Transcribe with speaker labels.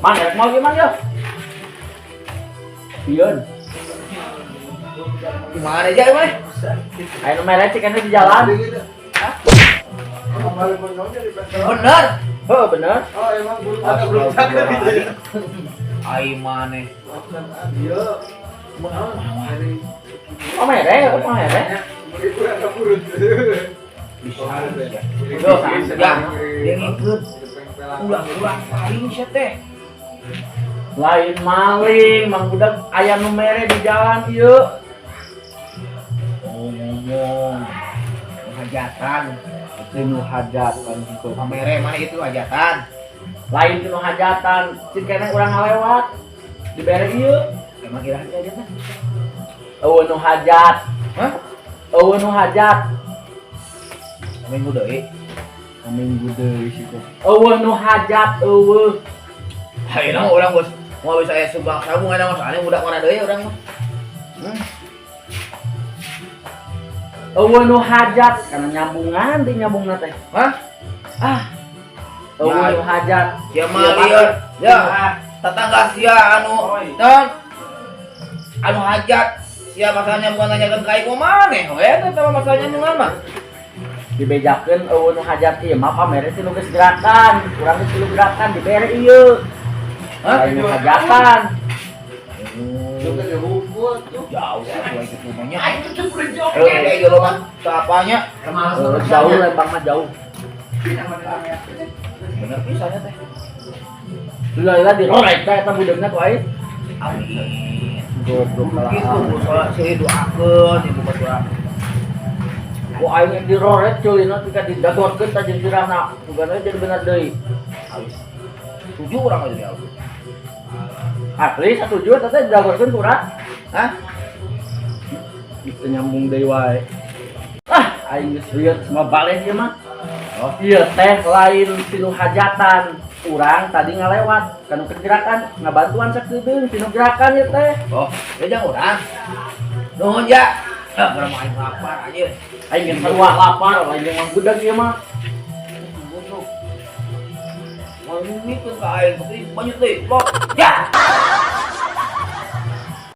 Speaker 1: Mang, rek mau gimana ya? Pion.
Speaker 2: Gimana aja emang?
Speaker 1: Ayo nu mere cik di jalan.
Speaker 2: Bener.
Speaker 1: Heuh, bener.
Speaker 3: Oh, emang guru ada belum cakep gitu ya.
Speaker 2: Ai maneh.
Speaker 3: Iya.
Speaker 1: Oh mere, oh mere.
Speaker 2: Bisa. Yo, ya, dengikeun. Ulah-ulah aing sia teh.
Speaker 1: Lain maling, Mang Budak aya nu mere di jalan ieu.
Speaker 2: Oh, ngomong. Hajatan.
Speaker 1: Teu nu hajatan gitu.
Speaker 2: Pamere mana itu hajatan?
Speaker 1: Lain teu nu hajatan, cik keneh urang ngalewat. Dibere ieu.
Speaker 2: Emang kira hajatan?
Speaker 1: Eueuh nu hajat.
Speaker 2: Hah?
Speaker 1: Eueuh nu hajat.
Speaker 2: Minggu deui.
Speaker 1: Minggu deui situ. Eueuh nu hajat eueuh.
Speaker 2: Ayeuna mah urang geus moal bisa aya subang sabung aya mah soalnya budak mana deui urang mah.
Speaker 1: Eueuh nu hajat karena nyambungan di nyambungna teh.
Speaker 2: Hah?
Speaker 1: Ah. Eueuh
Speaker 2: Ya.
Speaker 1: nu hajat.
Speaker 2: Sia mah lieur. Ya, tetangga sia anu naon? Anu hajat sia masalah nyambungan nanyakeun ka aing maneh we eta mah masalah nyambungan mah.
Speaker 1: Dibejakeun eueuh nu hajat ieu mah pamere ti nu geus gerakan. Urang geus tilu gerakan dibere ieu.
Speaker 2: Hah?
Speaker 1: Lain nu hajatan.
Speaker 2: Jauh atuh aing kitu mah nya. Eh, jolo mah apanya?
Speaker 1: Jauh Lembang mah jauh.
Speaker 2: Bener pisan teh.
Speaker 1: Lila dirorek teh eta budeungna ku aing.
Speaker 2: Amin.
Speaker 1: Goblok lah.
Speaker 2: Gitu salat sih doakeun ibu batur.
Speaker 1: Ku aing dirorek ceulina tika didagorkeun tah jeung sirahna. Sugana jadi bener deui.
Speaker 2: Awis. Tujuh orang aja di.
Speaker 1: Asli satuju eta teh didagorkeun ku urang.
Speaker 2: Hah?
Speaker 1: Bisa nyambung deui wae. Ah, aing geus lieur semua balik ieu mah.
Speaker 2: Oh.
Speaker 1: Ieu teh lain tinu hajatan. Urang tadi ngalewat kanu gerakan ngabantuan sakedeung tinu gerakan ieu teh.
Speaker 2: Oh, ya jangan urang. Nuhun ya. Ah, urang mah aing lapar anjir.
Speaker 1: Aing geus sarua lapar, lain jeung Mang Budak ieu mah.
Speaker 2: Goblok. Mau ngikeun ka aing tapi banyak deui. Blok. Ya.